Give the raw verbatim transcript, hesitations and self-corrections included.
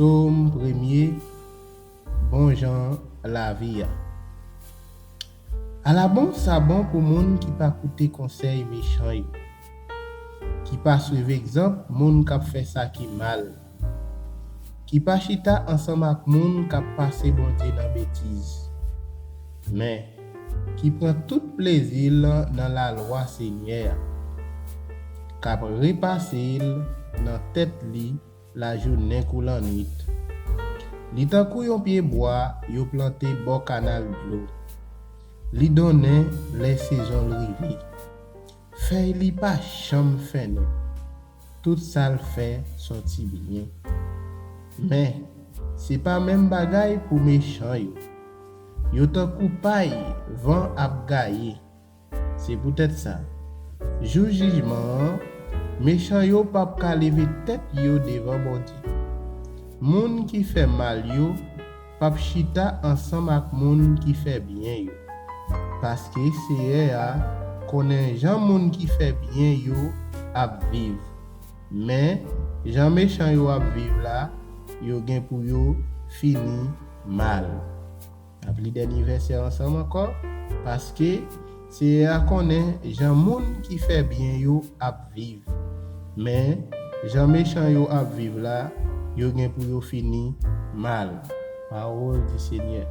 Sòm premye, bon jan lavi a. Ala bon sa bon pou moun ki pa koute konsèy mechan yo, ki pa swiv egzanp moun k ap fè sa ki mal, ki pa chita ansanm ak moun k ap pase Bondye nan betiz, men ki pran tout plezi l nan lalwa Senyè a, k ap repase l nan tèt li lajounen kou lannwit. Li tankou yon pye bwa yo plante bò kanal dlo. Li donnen lè sezon l rive. Fèy li pa janm fennen. Tout sa l fè soti byen. Men, se pa menm bagay pou mechan yo. Yo tankou pay van ap gaye. Se poutèt sa, jou jijman an, mechan yo p ap ka leve tèt yo devan Bondye. Moun ki fè mal yo p ap chita ansanm ak moun ki fè byen yo, paske Seyè a konnen jan moun ki fè byen yo ap viv. Men, jan mechan yo ap viv la, yo gen pou yo fini mal. N ap li dènye vèsè ansanm ankò, paske Seyè a konnen jan moun ki fè byen yo ap viv. Men, jan mechan yo ap viv la, yo gen pou yo fini mal. Pawòl di Senyè.